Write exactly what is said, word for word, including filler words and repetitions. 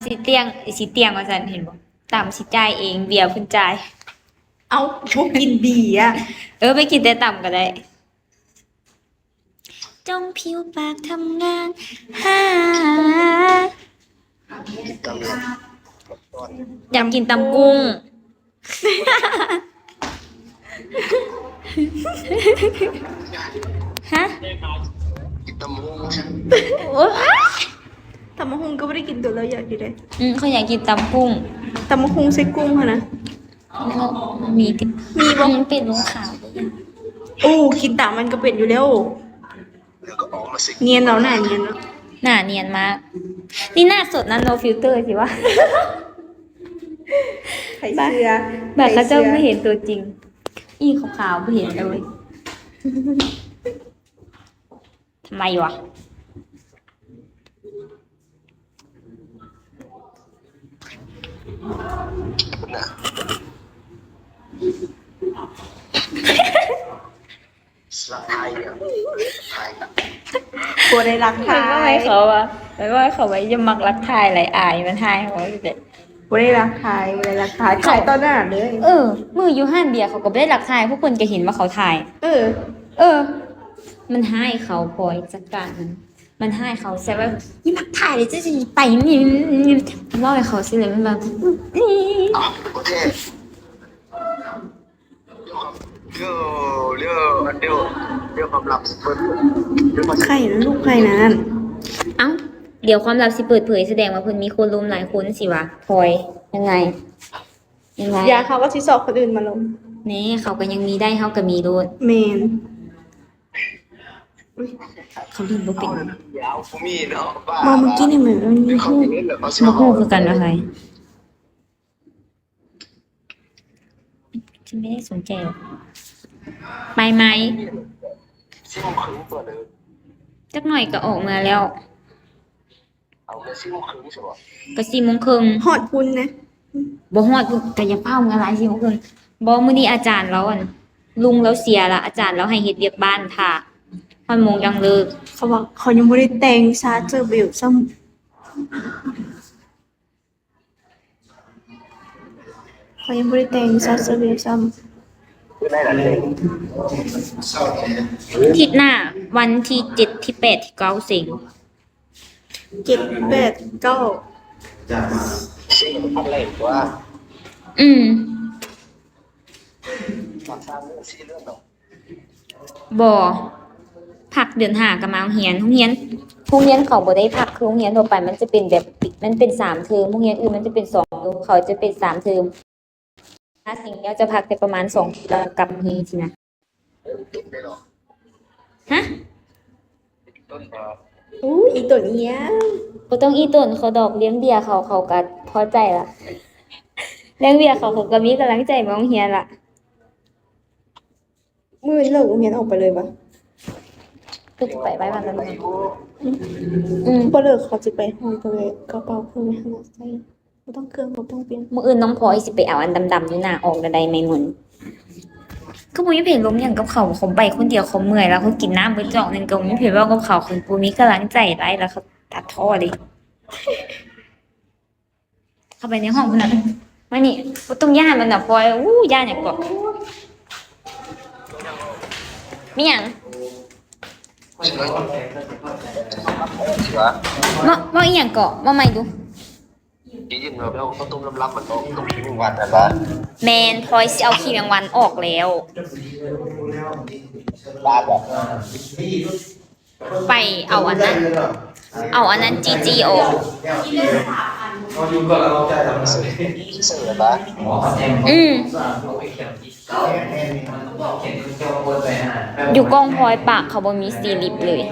สิเตี้ยง สิเตี้ยงว่าซั่น เห็นบ่ ตำสิจ่ายเอง เบียร์เพิ่นจ่าย เอ้า บ่กินเบียร์ เออ ไปกินแต่ตำก็ได้ จ้องผิวปากทำงาน หา อยากกินตำกุ้ง ฮะ กินตำบักหุ่ง โอ๊ย ตำบักหุ่งก็บ่ได้กินโดนแล้ว อยากอยู่เด้ อืม เขาอยากกินตำกุ้ง ตำบักหุ่งใส่กุ้งหั้นนะ มีติ มีบ่ มันเป็นลูกค้า โอ้ กินตามมันก็เป็นอยู่แล้ว เนียนเนาะ หน้าเนียนเนาะ หน้าเนียนมาก นี่หน้าสดนะ no filter สิวะ ใครเชื่อ แบบเขาเจ้า ใครเชื่อ ไม่เห็นตัวจริง อีขาวๆ ไม่เห็นเลย ทำไมวะ บ่ได้รักทาย มันว่าให้เขาว่า มันว่าให้เขาว่าอย่ามักรักทายหลาย อายมันทายเขาเด้ บ่ได้รักทาย บ่ได้รักทาย เขา ขายต่อหน้าเลย เออ มื้ออยู่ห้านเบียร์เขาก็บ่ได้รักทาย พวกเพิ่นก็เห็นว่าเขาทาย เออ เออ มันฮ้ายเขา พลอยจัดการมัน มันฮ้ายเขา ใส่ว่า "อย่ามักทายเลย เจ้าสิไปนี่" เว้าให้เขาสิเลย มันแบบ อ้าว โอเค เดี๋ยว เดี๋ยว เดี๋ยว เดี๋ยวความลับสิเปิด เดี๋ยวความ ใครนะ ลูกใครนะนั่น เอ้า เดี๋ยวความลับสิเปิดเผย แสดงว่าเพิ่นมีคนลมหลายคนสิวะ พลอย ยังไง ยังไง อย่า เขาก็สิซอกคนอื่นมาลม นี่ เขาก็ยังมีได้ เฮาก็มีโลด แม่น อุ๊ย เขาเล่นบ่เป็น เดี๋ยวกูมีเนาะ บ้า มาเมื่อกี้นี่เหมือนมันมี เขา ฮู้ มีเล่นเหรอ เขาสิ บ่ฮู้คือกันว่าไผ ฉันไม่ได้สนใจหรอก ไปไหม สี่โมงครึ่งเปิดเลย จักหน่อยก็ออกมาแล้ว เอาแค่สี่โมงครึ่งใช่ปะ ก็สี่โมงครึ่ง ฮอดพุ้นนะ บ่ฮอดพุ้น ก็อย่าฟ้าวเมือหลาย สี่โมงครึ่ง บ่ มื้อนี้อาจารย์ลาว อั่น ลุงลาวเสียละ อาจารย์ลาวให้เฮ็ดเวียกบ้านท่า ฮอดโมงจั่งเลิก เขาว่าเขายังบ่ได้แต่งซาเจอเบลซ้ำ เขายังบ่ได้แต่งซาเซอร์เบลซ้ำ อาทิตย์หน้า วันที่เจ็ด ที่แปด ที่เก้า เซ็ง เจ็ด แปด เก้า อืม บ่ พักเดือนห้าก็มาโรงเรียน โรงเรียน โรงเรียนเขาบ่ได้พักคือโรงเรียนทั่วไป มันจะเป็นแบบ มันเป็นสามเทอม โรงเรียนอื่นมันจะเป็นสองเทอม เขาจะเป็นสามเทอม ถ้าสิ่งนี้จะพักแต่ประมาณสองเทอมแล้วกลับมาเรียนสินะ ฮะ อู้ อีตนเอียง บ่ต้องอีตนเขาดอก เลี้ยงเบียร์เขา เขาก็พอใจละ เลี้ยงเบียร์เขา เขาก็มีกำลังใจมาโรงเรียนละ มื้อเลิกโรงเรียนออกไปเลยปะ ก็จะไปไว้วันละมื้อ อืม บ่เลิกเขาจะไปห้องไปเลย กระเป๋าเครื่องให้เราใส่ บ่ต้องเครื่อง บ่ต้องเปลี่ยน มื้ออื่นน้องพลอยสิไปเอาอันดำๆอยู่หน้าออกได้ไหมมื้อนี้ คือบ่มีไผลงหยังกับเขา เขาไปคนเดียว เขาเมื่อยแล้ว เขากินน้ำเบิดจอกหนึ่ง ก็บ่มีไผเว้ากับเขา เขาบ่มีกำลังใจหลายแล้ว เขาตัดพ้อเด้ เข้าไปในห้องพุ้นน่ะ มานี่ บ่ต้องย้านมันน่ะพลอย อู้ ย้านหยังเกาะ มีหยัง เว้า เว้าอีหยังเกาะ เว้าใหม่ดู ได้ยินว่าไปเอาข้าวต้มลับๆ มันต้อง ต้องกินวันนะบ้า แม่น พลอยสิเอาขี้แมงวันออกแล้ว บ้าบอก ไปเอาอันนั้น เอาอันนั้นจีจีออก เสือบ้า อืม อยู่กองพลอยปากเขาบ่มีซีลิปเลย